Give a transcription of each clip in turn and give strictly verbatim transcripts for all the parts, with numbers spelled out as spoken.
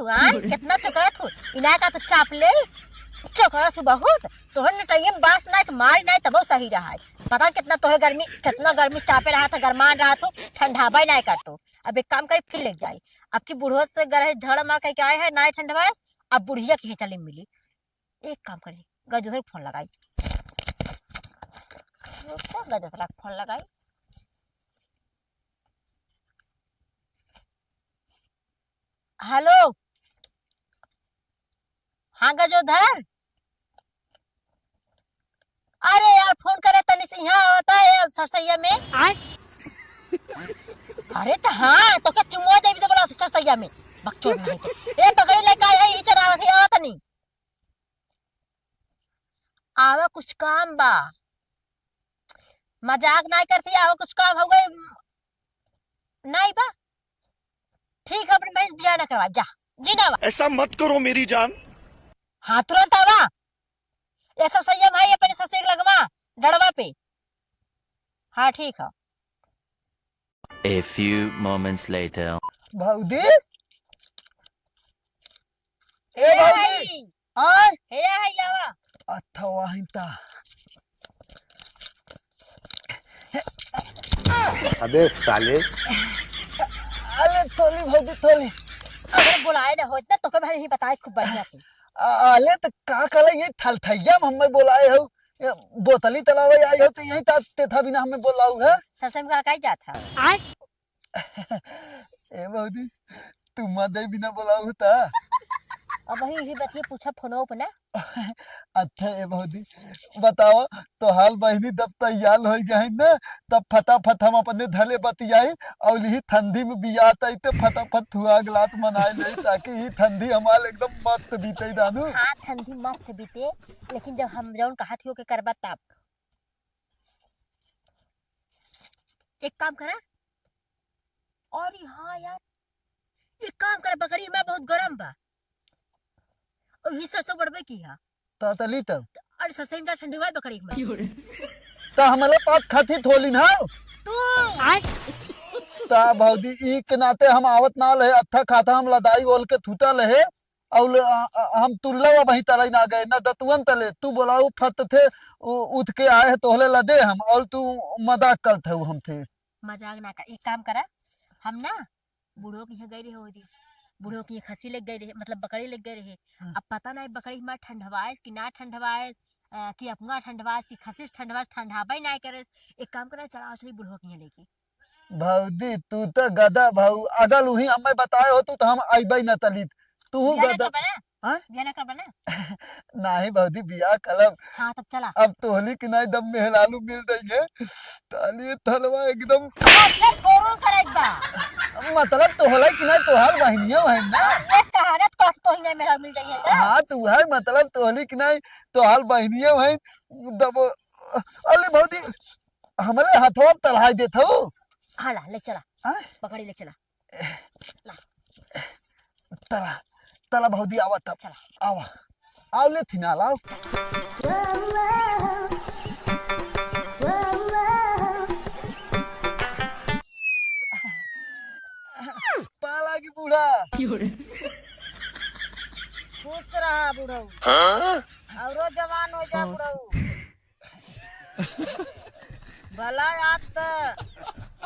तू, आय, कितना चोकरत हो। इनाय का तो चाप ले, चोकरत हो बहुत। तोहर नटैया में बास नाय तो मारी नाय तबो सही रहा है। पता न कितना तोहर गर्मी, कितना गर्मी चापे रहा था, गरमान रहा था, ठंडाबे नाय कर तू। अब एक काम करी, फिर लेके जाई। अब की बुढ़वा से गरहे झगड़ा मार करके आए हैं, नाय ठंडवाए, अब बुढ़िया की ही चली मिली। एक काम करी, गजोधर फोन लगाई। रुको, गजोधर फोन लगाई। हेलो, हाँ गजोधर, अरे यार फोन करे तनी से यहाँ आवता है सरसैया में। आय? अरे तो हाँ, तो क्या चुमो जाबी तो बोला सरसैया में, बकचोद नहीं तो। ए बकरी लेके आए है, यही चरावत है, आवत नहीं। आवा कुछ काम बा। मजाक नाय करती, आवा कुछ काम हो गए। नाय बा। ठीक है, अपनी भैंस बियाह ना करवा, जा। जी ना बा। ऐसा मत करो मेरी जान। हाँ, तुरंत आवा। ऐसा संयम है अपने ससुर के लगवा, डड़वा पे। हाँ, ठीक है। A few moments later. भौजी, ए भौजी, आई। आय। हे आई, आवा। अच्छा, वहीं ता। अबे साले। अरे, थोली भौजी, थोली। अरे, बुलाए ना हो, इतना तो के भाई ही बताए खूब बढ़िया से। आ, अले, तो का कहले, ये थलथैया में हमें बोलाए हो? ये बोतली तलावे आई हो, तो यहीं ता तेथा बिना हमें बोलाऊ है? ससुर में का काई जात है? आय। ए भौजी, तू मदई बिना बोलाऊ ता? अब वही, यही बतिये पूछा फोनो पे ना। अच्छा ए भौजी, बताओ, तोहार बहिनी जब तैयार हो गई ना, तब फटाफट हम अपने धले बतियाई और यही ठंडी में बियाह तई ते फटाफट थुआ गलात मनाए ले, ताकि ये ठंडी हमार एकदम मस्त बीते जानू। हाँ, ठंडी मस्त बीते, लेकिन जब हम जौन कहत ही ओके करबा तब। एक काम करा, अरे हाँ यार, एक काम करा, बकरी हमार बहुत गरम बा। और ही सरसों बढ़बे की हा। ततली तब। अरे सरसों में ठंडी हुआ बकरी हमार। त हमले पात खाती थोली ना। तू। आय। त भौजी ई के नाते हम आवत ना ले, अच्छा खाता हम लदाई ओल के थूता ले। और ल-, अ, अ, हम तुल्ला वा वहीं तलाई ना गए, ना दतुअन तले। तू बोलाऊ फत थे, उ-, उठ के आए हैं तोहले लदे हम, और तू मजाक करत है हम थे। मजाक ना कर, एक काम करा, हम ना बुढ़ो के यहाँ गए रहे हो दी, बुढ़ो के यहाँ खसी लेके गए रहे, मतलब बकरी लेके गए रहे। हाँ। अब पता नहीं बकरी हमार ठंडवाएस कि ना ठंडवाएस, अ, कि अपना ठंडवाएस कि खसी ठंडवाएस, ठंडाबे ना करे। एक काम करा, चला चली बुढ़ो के यहाँ लेके। भौजी, तू तो गधा भाऊ, अगर उही हमें बताए हो तू तो हम अइबे न तलित। तू बियाह ना गधा। करबा ना? हाँ? बियाह ना करबा ना? नाही भौजी, बियाह करब। हाँ, तब चला। अब तोहली के नाई दम मेहरालू मिल रही है, ताली थलवा एकदम। अच्छा, तोरो करे बा। मतलब तोहला के नाई तोहार बहिनिया है ना? ये कहानत को तोही नाई मेहरालू मिल जाइए ना? हाँ, तू है मतलब तोहली के नाई तोहार बहिनिया है। दबो। अले भौजी, हमरे हथवा में तलहाई देत हो। हाँ, ला, ले चला। हाँ? पकड़ी ले चला। ला। तला, तला भौजी आवा तब। चला। आवा। आओ ले थिना लाओ। पाला की बूढ़ा। खुश रहा बुढ़ऊ। हाँ? औरो जवान हो जा बुढ़ऊ। भला आज त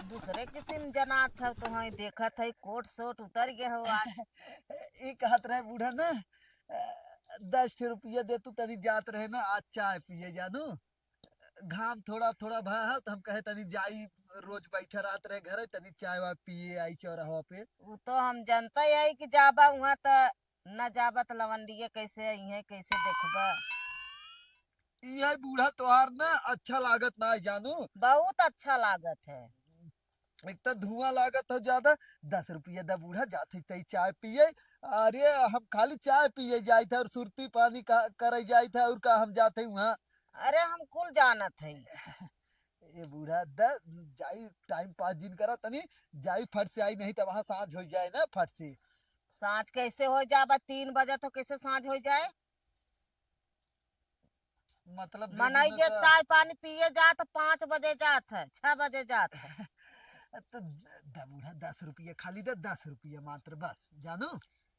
दूसरे किसिम जनात हौ, तोहई देखत है कोट सोट उतर गए हो आज। ई कहत रहे बूढ़ा ना, दस रुपया दे तू तनी जात रहे ना, आज चाय पिए जानू। घाम थोड़ा थोड़ा भा है, तो हम कहे तनी जाई, रोज बैठा रहत रहे घरे, तनी चाय वाय पिए आई चौराहा पे। उ तो हम जनता ही है कि जाबा वहाँ त न जाबत लवंडिया कैसे अइहें, कैसे देखबा? यह बूढ़ा तोहार ना अच्छा लागत ना जानू। बहुत अच्छा लागत है। एक तो धुआं लागत हो ज्यादा, दस रुपया दा बूढ़ा जात ही तई चाय पिए। अरे हम खाली चाय पिए जाइत है और सुरती पानी का करे जाइत है और का हम जात है वहाँ। अरे हम कुल जानत है। ए बूढ़ा द जाई टाइम पास जिन करा तनी, जाई फट से आई नहीं तो वहाँ साँझ हो जाए ना फट से। साँझ कैसे हो जाबा? तीन बजे तो कैसे साँझ हो जाए? मतलब मनई जे चाय पानी पिए जात पाँच बजे जात है, छह बजे जात है। तो द-, द-, बूढ़ा, दस रुपया खाली दे, दस रुपया मात्र, बस, जानू।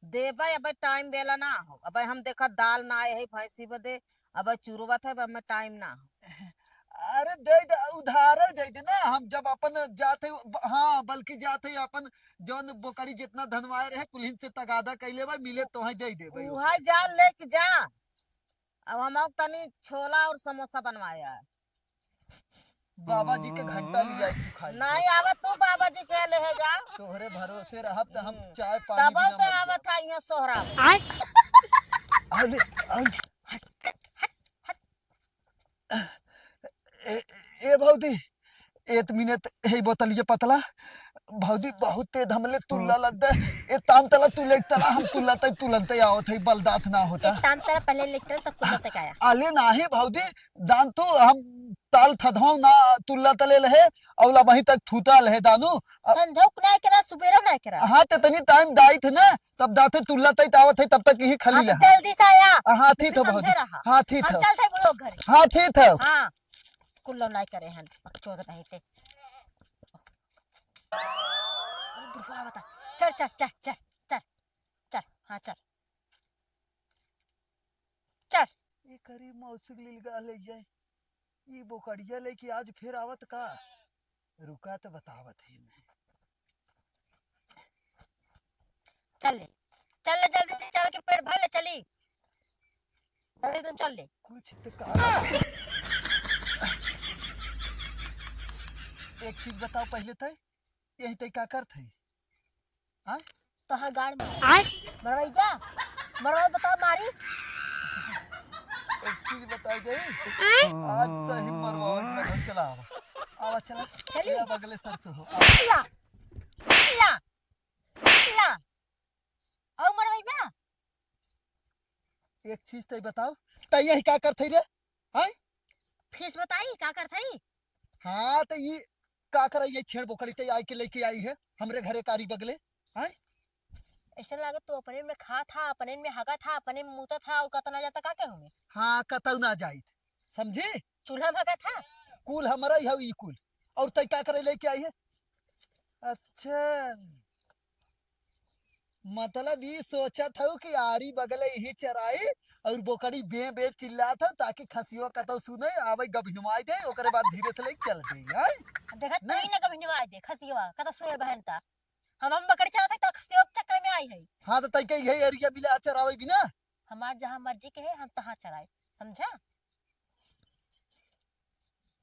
देबे, अबे टाइम बेला ना हो, अबे हम देखा दाल ना आए है भैंसी बदे, अबे चुरवत है, अबे हमें टाइम ना हो। अरे दे दे, उधारे दे दे ना, हम जब अपन जाते, ब-, हाँ, बल्कि जाते अपन जौन बोकड़ी जितना धनवाए रहे, कुल्हिन से तगादा कैले बा, मिले तोहे दे देबे। उहे जा लेके जा। अब हम तनी छोला और समोसा बनवाया है। बाबा जी के घंटा लिया तू खाई। नहीं आवे तू बाबा जी के ले जा। तोहरे भरोसे रहब त हम हम्म। चाय पानी तबो बिना तो मर आवत जाब। है यहाँ सोहरा में। आय। अरे, अरे, हट, हट, हट। ए, ए भौजी, एक मिनट, हे बोतलिए पतला। भौजी, बहुत तेज हमले तुल्ला लग दे। ए ताम तला तू ले तला, हम तुल्ला तई तुलंते आवत है, बलदात ना होता। एक ताम तला पहले ले तला, सब कुछ होते का आया। अले नाही भौजी, दान तू हम ताल थधौ ना तुल्ला तले लहे, औला वहीं तक थूता लहे दानू। अ- संझौक ना करा, सुबेरो ना करा। हाँ, ते तनी टाइम दाई थे ना, तब दाते तुल्ला तई तावत है, तब तक यही खाली हाँ, तो लहा। जल्दी से आया। हाँ, ठीक तू है समझे भौजी। रहा। हाँ, ठीक हम है। चलते हैं लोग घर। हाँ, ठीक है। हाँ, कुल्लो ना करे हन, बकचोद नहीं ते। अरे बुढ़वा बता। चल, चल, चल, चल, चल, चल, हाँ, चल। चल। ये करी मौसी के लीलगा ले जाए। ई बोकड़िया लेके आज फिर आवत का? रुका त बतावत ही नहीं। चल ले, चल ले, जल्दी से चल के पेट भर ले, चली। जल्दी तुम चल ले। कुछ तो का एक चीज बताओ पहले तय, यही तय का करत है? हाँ? तोहार गाड़ में। आय? मरवाई क्या? मरवाई बताओ मारी। एक चीज बताई दे। आय? आज सही मरवाओ, मरवाओ, चला आवा। आवा चला। चली? ये बगले सर से हो। आवा। ला। ला। ला। औ मरवाई बा? एक चीज तय बताओ, तय यही का करत है रे? हैं? फिर से बताई, का करत है? हाँ, तो ये का करे, ये छेड़ बोकड़ी तय आई के लेके आई है हमरे घरे कारी बगले, हैं? ऐसा लागत तू अपने में खा था, अपने में हगा था, अपने में मूता था, और कतना जाता का कहूँ मैं? हाँ, कतऊ ना जाइत, समझी? चूल्हा में हगा था? कुल हमरा ही हऊ ई कुल, और तय का करे लेके आई है? अच्छा, मतलब ई सोचत हऊ कि आरी बगले ही चराई और बोकड़ी बे बे चिल्लात हऊ ताकि खसियो कतौ सुने, आवे गभिनवाई दे, ओकरे बाद धीरे से लेके चल जाई, हैं? देखा नहीं। तई ना गभिनवाई दे, खसियो कतौ सुने बहन ता। हम, हम बकरी चराते तो खसियो के चक्कर में आई है। हाँ, तो तई के यही एरिया मिला चरावे बिना। हमार जहाँ मर्जी के है, हम तहाँ चराई, समझा?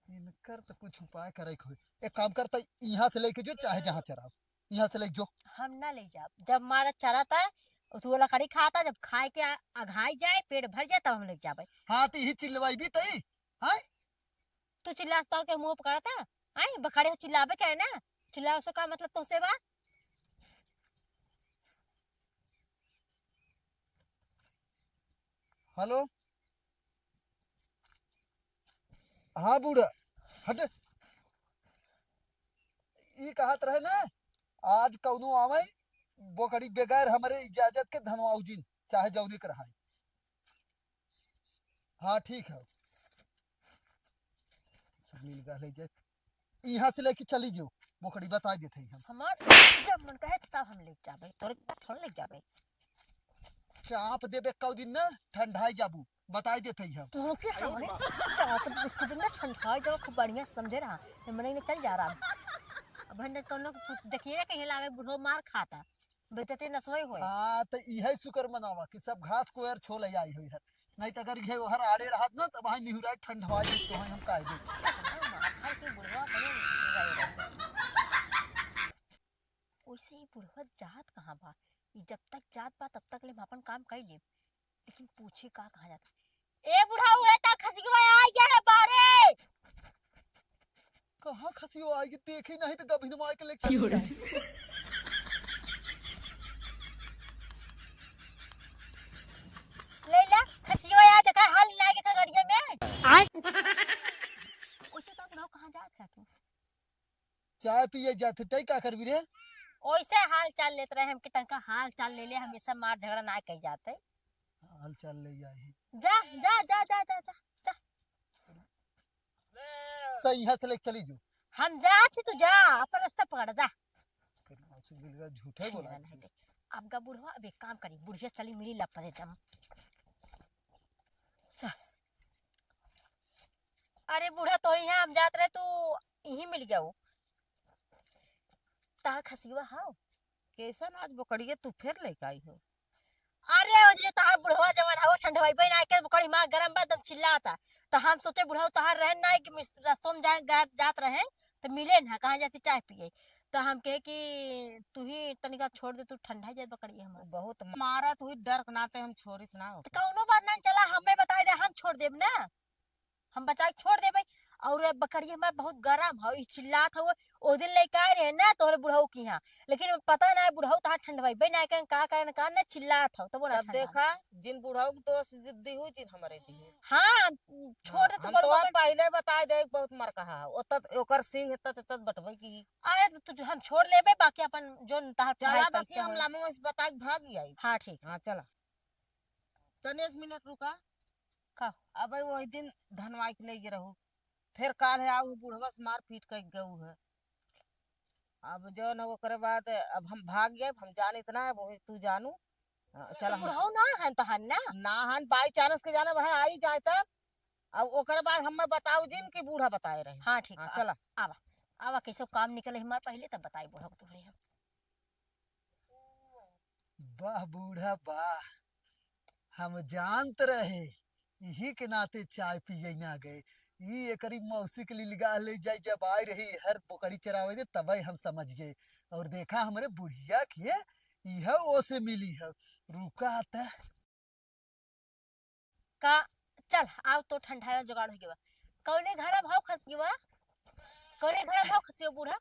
इनकर तो कुछ उपाय करे के होई। एक काम कर, त यहाँ से लेके जो, चाहे जहाँ चराओ, यहाँ से लेके जो। हम ना ले जाब। जब मारा चराता, तो वो लकड़ी खाता, जब खाए के आ-, अघाई जाए, पेट भर जाए, तब हम ले जाबे। हाँ, तो यही चिल्लवाई भी तई, हाँ? तू चिल्ला तोड़ के मुंह पकड़ता, हाँ? बकरे चिल्लाबे करे ना, चिल्लावे से का मतलब तोसे बा? हेलो। हाँ बूढ़ा, हट। ई कहत रहे ना, आज कौनो आवे बोकड़ी बगैर हमरे इजाजत के धनवाऊ जिन, चाहे जौने के रहाई। हाँ ठीक है, सब मिल गए ले जाए। यहाँ से लेके चली जो, बोकड़ी बताई देत हई हम। हमार जब मन कहे तब हम ले जाबे, तोरे के बाद थोड़ा ले जाबे। चाप देबे कौ दिन ना, ठंडाई जाबू, बताई देत हई हम। तो के सामने चाप देबे कौ दिन ना, ठंडाई जाबू, खूब बढ़िया समझे रहा। ये मनई ने चल जा रहा। अब भंडे कौनो देखिए ना, कहीं लागे बुढ़ो मार खाता। बेचते नसवई होए। हाँ, त इहे शुक्र मनावा कि सब घास कोयर छोले आई होई है। नहीं त अगर इहे ओहर आड़े रहत ना, त भाई निहुराई ठंडवा जी तो हम काहे दे। माथा के बुढ़वा बने निहुराई रहत। ओइसे ही बुढ़वा जात कहाँ बा? ई जब तक जात बा, तब तक ले हम अपन काम कर लेब। लेकिन पूछे का कहाँ जाता? ए बुढ़ऊ, ए तार खसियवा आ गया है बाहरे। कहाँ खसियो आएगी? देखी नहीं तो गभिनवा के लेके चली जाए। ले ला, खसियो आ जगह हाल लागे था गड़िया में। आय। उसे तो बुढ़ऊ कहाँ जात है तू? चाय पिए जाते, तई का करबी रे? ओइसे हाल चाल लेत रहे हम कि तनका हाल चाल ले ले, हमेशा मार झगड़ा ना कई जाते। हाल चाल ले आई। जा, जा, जा। त यहाँ से लेके चली जो, हम जात ही, तू जा, अपन रास्ता पकड़, जा। फिर मौसी मिल गया, झूठे बोला। अब का बुढ़वा, अब एक काम करी, बुढ़िया चली मिली लपरे दम। चल। अरे बूढ़ा, तो यहाँ हम जात रहे, तू यहीं मिल गया हो। तहार खसियवा हाव? कैसन आज बोकड़िया तू फिर लेके आई हो? अरे, ओ जे तहार बुढ़वा जवन हौ, ठंडवाई बहन आके बकरी मार गरम बा, एकदम चिल्लाता। त हम सोचे बुढ़ऊ तहार रहन ना कि मिस-, रस्तों में जाए, गा-, जात रहे, त मिले ना, कहाँ जाती चाय पिए। त हम कहे कि तू ही तनिका छोड़ दे, तू ठंडा जाए बकरी हमार। बहुत मारत हुई, डर के नाते हम छोड़ित ना हो। त कौनो बात ना, चला हमें बताई दे, हम छोड़ देब ना। हम बचा के छोड़ देबे। और ये बकरी हमार बहुत गरम हौ, ई चिल्लात हौ। ओ दिन लेके आए रहे ना तोहरे बुढ़ऊ की यहाँ, लेकिन पता ना है बुढ़ऊ तहार ठंडवाइबे ना करें, का करें का ना चिल्लात हौ, तब ना तब ठंडा। देखा, जिन बुढ़ऊ के दोष दि-, दिहू, जिन हमरे दिहू। हाँ, छोड़ दे, तू हम बोल तो दो अब पहले बता दे, बहुत मर कहा है। ओत ओकर सिंह एत एत बटवे की। अरे तो तुझ हम छोड़ लेबे, बाकी अपन जो तहार चला, भाई बाकी पैसा हम होए। लामो से बता के भाग जाई। हाँ, ठीक। हाँ, चला। तने एक मिनट रुका। का? अब वही दिन धनवाई के ले गए रहू, फिर काल है आऊ बुढ़वा से मार पीट कर गऊ है। अब जौन है ओकरे बाद अब हम भाग गए, हम जानित ना है, वही तू जानू। हाँ, तो चला हम बुढ़ऊ ना हन तो हन ना? ना हन, by chance के जाने वह आई जाए तब। अब ओकरे बाद हमें बताऊ जिन कि बूढ़ा बताए रहे। हाँ, ठीक हाँ, बा। चला। आवा, आवा, कैसे काम निकले हमार पहले, तब बताई बुढ़ऊ को तोहरे हम। वाह बूढ़ा वाह, हम जानत रहे इही के नाते चाय पिए ना गए। ई एकरी मौसी के लिलगा ले जाई, जब आई रही हर बोकड़ी चरावे दे, तबे हम समझ गए। और देखा हमरे बुढ़िया के, इह ओसे मिली है। रुका त। का, चल, आव तो ठंडाया जुगाड़ हो गया। कौने घरा भाव खसियवा? कौने घरा भाव खसियो बूढ़ा?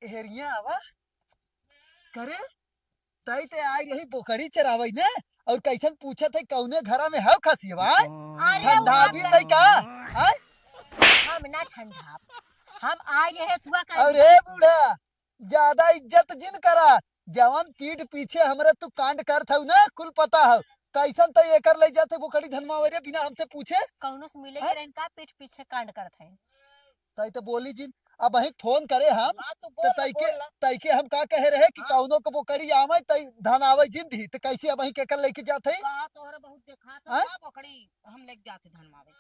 एहरिया आवा। करे, तई ते आई रही बोकड़ी चरावई ने, और कैसन पूछत है कौने घरा में हव खसियवा? अरे ठंडा भी उधर तई का? आय? हम ना ठंडा। हम आई रहे थुआ कर। अरे बूढ़ा, ज्यादा इज्जत जिन करा, जवन पीठ पीछे हमरे तू कांड करत हऊ ना, कुल पता हऊ। कैसन तई एकर ले जाते बोकड़ी धनवावे रे बिना हमसे पूछे? कौनो से मिले हैं? के रहन का पीठ पीछे कांड करत है? तई तो बोली जिन, अबहीं फोन करे हम, हाँ, तो तो बोल, तई के, बोल ना। तई के हम का कहे रहे कि हाँ। कौनो के बोकड़ी आवे, तई धन आवे जिन दी, तो कैसे अबहीं केकर लेके जात है? कहा तोहरे बहुत देखा था, हाँ? का बोकड़ी हम लेके जाते धनवावे?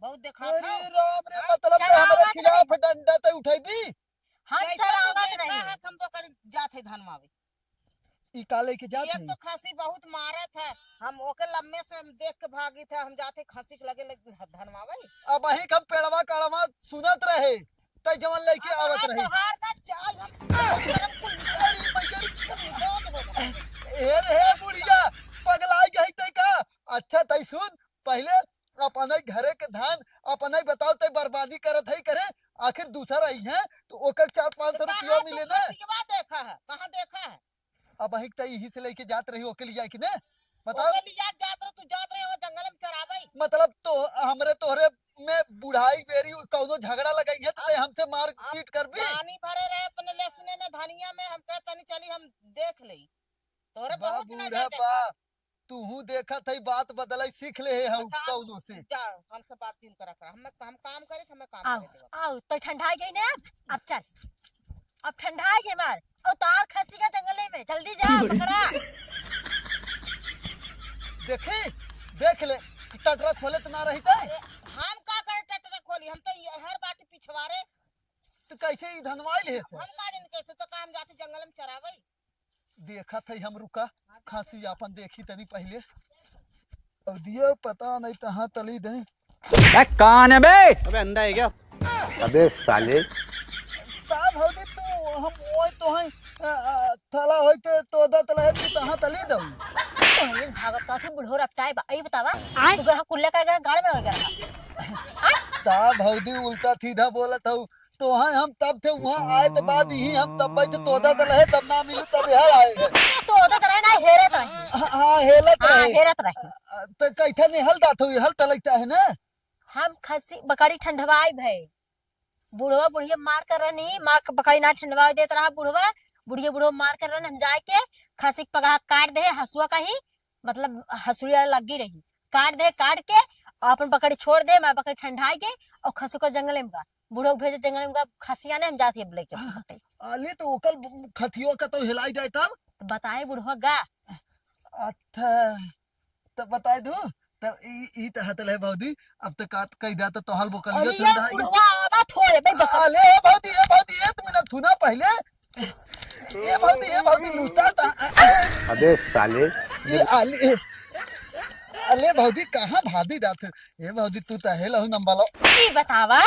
बहुत देखा अरे था। राम रे, हाँ? मतलब तो चलावत हमरे खिलाफ नहीं। डंडा तई उठेबी? हम कैसे तू चलावत देखा नहीं। है कि हम बोकड़ी जाते धनवावे? ई का लेके जात एक है? तो खसी बहुत मारत है, हम ओके लम्बे से हम देख के भागित है, हम जाते खसी के लगे, लगे धनवावे। अबहीं हम पेड़वा कड़वा सुनत रहे, तई जवन लेके अब आवत आज रहे। तोहार ना चाल हम अरे, मगर हे रे, हे बुढ़िया, पगलाई गई तई का? अच्छा तई सुन, पहले अपने घरे के धान अपने बताओ, तई बर्बादी करत है करे, आखिर दूसरा आई है तो ओकर चार पाँच सौ तो रुपया कहाँ मिले तू ना। खसियवा देखा है, कहाँ देखा है? अबहीं तई यही से लेके जात रही ओके लिया कि ना, बताओ। ओके लिया जात रहे, तू जात रहे वो जंगल में चरावे। मतलब तो हमरे तोहरे में बुढ़ाई बेरी कौनो झगड़ा लगाई है तो तई हमसे मार अब पीट करबी? पानी भरे रहे अपने लहसुने में, धनिया में, हम कहे तनी चली हम देख लेई। तोहरे बा बहुत दिन बूढ़ा नजर बा, देखा। तूहू देखत है, बात बदलाई सीख ले है हम अच्छा, कौनो से। जा, हमसे बात जिन करा करा। हम, हम काम करे, हमें काम आओ, करे देवा। आओ, तो ठंडा गई ना अब। अब चल, अब ठंडा गई मार। और तार खसी का जंगले में, जल्दी जा, पकड़ा। देखी, देख ले, टटरा खोले तो ना रही तो। अरे, हम का करे टटरा खोली? हम तो ये हर बाटी पिछवारे। तो कैसे ई धनवाई ले से? हम का जाने कैसे, तो काम जाते जंगल में चरावे। देखत है हम, रुका, खसी आपन देखी तनी पहिले। और दियो पता नहीं कहाँ तली दे। ए, कौन है बे? अबे अंधा है क्या? अबे साले। ता भौजी तू, हम ओए तो हैं, अ, अ, थला होई ते तो दा तला है, तू कहाँ तली दऊ? तोहरे भागत का थे बुढ़ो रपटाए बा। ई बतावा, आय? तू गरहा कुल्ले का गरहा गाड़ में गरहा। ता भौजी उल्टा सीधा बोलत हऊ। तो हाँ, हम तब थे वहाँ आए, तो बाद ही हम तब बैठे, तोदा तो रहे, तब ना मिलू, तब यहाँ आए। तोदा तो रहे ना, हेरत रहे। हाँ, हाँ, हेलत हाँ, रहे। हेरत रहे। अ, तो कैठा नहीं हल दात हुई, हल तलकता है ना? हम खसी बकरी ठंडवाई भए। बुढ़वा बुढ़िया मार कर रहनी, मार के बकरी ना ठंडवा देत रहा बुढ़वा। बुढ़िया बुढ़वा मार कर रहनी, हम जाए के खसी के पगहा काट दे, हसुआ का ही, मतलब हसुआ लगी रही। काट दे, काट के और अपन बकरी छोड़ दे, मैं बकरी ठंडाई के और खसी को जंगले में बा। बुढ़ऊ भेजे जंगल में, उनका खसिया नहीं, हम जात ही अब लेके हाँ। आते। अले तो ओकर ब-, खतियो का तो हिलाई जाए तब। तो बताए बुढ़वा गा। अच्छा, तो बताए दू, तो ई, ई तो हतल है भौजी, अब तो कात कह दा तो तोहल बोकल अरे ये यार, ठंडा है। बुढ़वा आवा थोड़े, बे बकल। अले ए भौजी, ए भौजी, एक मिनट सुना पहले। ए भौजी, ए भौजी, लूचा ता। अबे साले। ए, अले, अले भौजी, कहाँ भादी जात है? ए भौजी, तू तो है लहू नंबर लो। ई बतावा,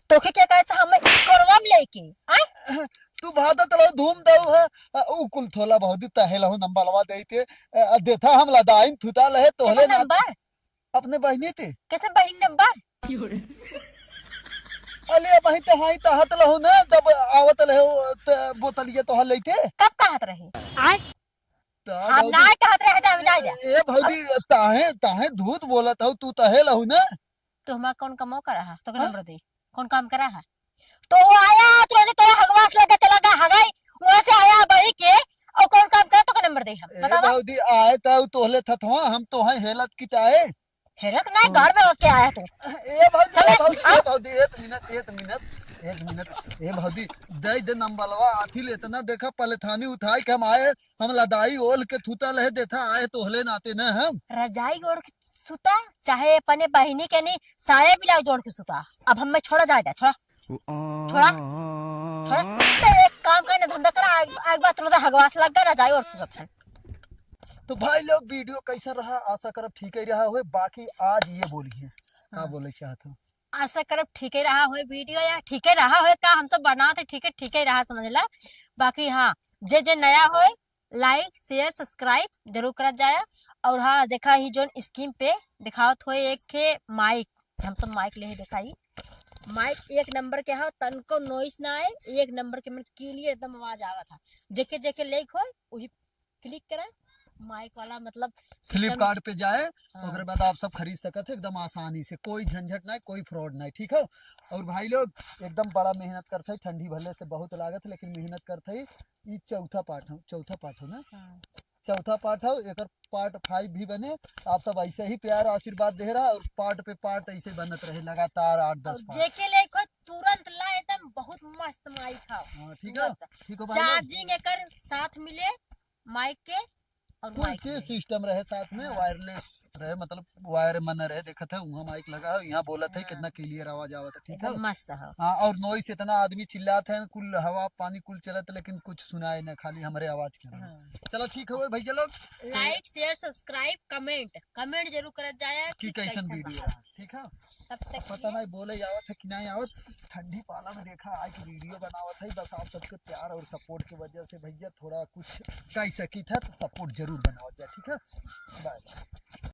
तोखे क्या कहे से हमें करवा में लेके, आय? तू भादत लो धूम दऊ है, आ, उ कुल थोला भौजी, तहे लहू नंबर लवा देते, आ, देथा हम लदाइन थुता लहे, तोहले केकर ना नंबर? अपने बहिनी ते। कैसे बहिनी नंबर? अले, अब वहीं ते हाई तहत लहू ना, जब आवत लहे, ओ, त बोतलिया तोहर लेते। कब कहत रहे? आय? त हम भौजी, ना कहत रहे, जा, जा, जा। ए, ए, भौजी, ताहे, ताहे झूठ बोलत हऊ, तू तहे लहू ना। तो हमार कौन कमो करा है? तो हाँ? नंबर दे। कौन काम करा है? तो वो आया, तुरंत तोरा हगवास लगे चला गया, हगाई, वहाँ से आया बढ़ी के, और कौन काम करा, तो का नंबर दे हम? ए, बतावा। भौजी, आए त तोहले थथवा, हम तोहे हेलत किटाए। हेलत ना, घर में होके आया तू। ए भौजी, चले, ए भौजी, आ। ए भौजी, एक मिनट, एक मिनट, एक मिनट। ए भौजी, दे दे नंबलवा, आथी ले इतना देखा, पलेथानी उठाई के हम आए, हम लदाई ओल के थूता लहे देथा, आए तोहले नाते न हम। रजाई ओढ़ के सुता, चाहे अपने बहिनी के नहीं, साया ब्लाउज ओढ़ के सुता। अब हमें छोड़ा जाए दे, छोड़ा। छोड़ा, छोड़ा। तो एक काम करे ना, धंधा करा, आग, आग बात तुरंत हगवास लग गया, रजाई ओढ़ के सुतत है। तो भाई लोग, वीडियो कैसा रहा? आशा करब ठीक ही रहा होए। बाकी आज ये बोली है, का हाँ। बोले चाहत हो? आशा करब ठीक ही रहा होए वीडियो, या ठीक ही रहा होए का, हम सब बनाते ठीक है, ठीक ही रहा समझ ला। बाकी हाँ, जे जे नया होए, like, share, subscribe जरूर करत जाया। और हाँ, देखा ही जोन screen पे दिखावत होए एक ठे माइक, हम सब माइक ले ही देखा ही। माइक एक नंबर के है, तनको noise ना आए, एक नंबर के मन clear एकदम आवाज आवत है। जेके जेके लेक होए, वही click करा, माइक वाला मतलब system। Flipkart पे जाए, हाँ। ओकरे बाद आप सब खरीद सकत है एकदम आसानी से, कोई झंझट ना है, कोई fraud ना है, ठीक है। और भाई लोग, एकदम बड़ा मेहनत करत है, ठंडी भले से बहुत लागत है, लेकिन मेहनत करत है। ई चौथा part हो, चौथा part हो ना? हाँ। चौथा part हो, एकर part five भी बने। आप सब ऐसे ही प्यार आशीर्वाद दे रहा और part पे part ऐसे बनत रहे लगातार आठ दस और part। जेके लेक हो तुरंत ला, एकदम बहुत मस्त माइक हो। हाँ, ठीक है, तुरंत। ठीक हो भाई लोग? Charging एकर साथ मिले माइक के और कुल माइक चीज में। System रहे साथ में, हाँ। Wireless रहे, मतलब wire मन रहे, देखत है, वहाँ माइक लगा है, यहाँ बोलत है, हाँ। कितना clear आवाज आवत है, ठीक है? एकदम मस्त है। हाँ, और noise इतना आदमी चिल्लात है, कुल हवा पानी कुल चलत, लेकिन कुछ सुनाए ना, खाली हमरे आवाज के रहे। हाँ। चलो ठीक है भैया लोग, तो like, share, subscribe, comment, comment जरूर करत जाया कि कि कैसन कैसन video रहा। रहा, ठीक है? तब तक अब पता के नहीं बोले आवत है कि नहीं आवत, ठंडी पाला में देखा आज video बनावत है, बस आप सबके प्यार और support की वजह से भैया थोड़ा कुछ कह सकी था, तो support जरूर बनावत जाए, ठीक है? Bye।